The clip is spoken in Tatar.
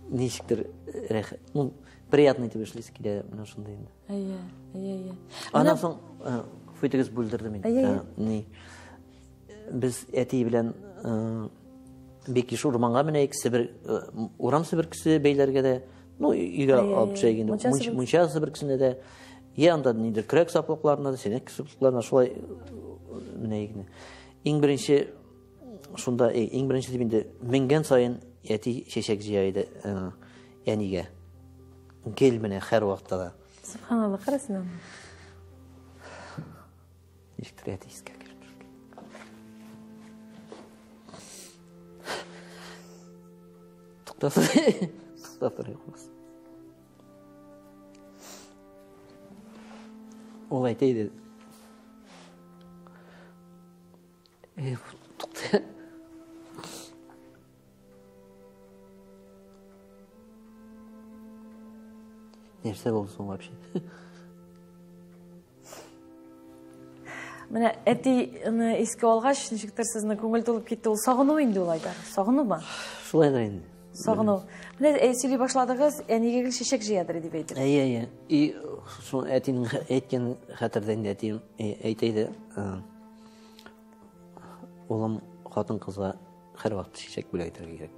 Ничектер рәхәт. Ну, приятно итеп эшлисе килә, менә шундый инде. Әйе, әйе, әйе. Аннан соң, гафу итегез, бүлдердем инде. Әйе, Ни? Без әти белән бик еш урманга менәйек, себер, урам себеркесе бәйләргә дә, ну, өйгә алып төшәйек инде. Мунча себеркесенә дә, я анда нидер көрәк саплыкларына да, сәнәк саплыкларына шулай менәйек инде. Иң беренче шунда, иң беренче дип инде менгән саен әти чәчәк җыя иде әнигә. Гел менә һәр вакытта да. Субханалла, кара син аны. Ничектер әти искә килеп төште. Туктатыр. Туктатыр юкмас. Ул әйтә иде. Тукта. Нәрсә булды соң вообще? Менә әтине искә алгач, ничектер сезнең күңел тулып китте. Ул сагыну инде ул, Айдар. Сагынумы? Шулайдыр инде. Сагыну. Менә сөйли башладыгыз, әнигә гел чәчәк җыядыр дип әйтеп. Әйе, әйе. И шул әтинең әйткән хәтердә инде әтием әйтә иде. Улым, хатын-кызга һәрвакыт чәчәк бүләк итәргә кирәк.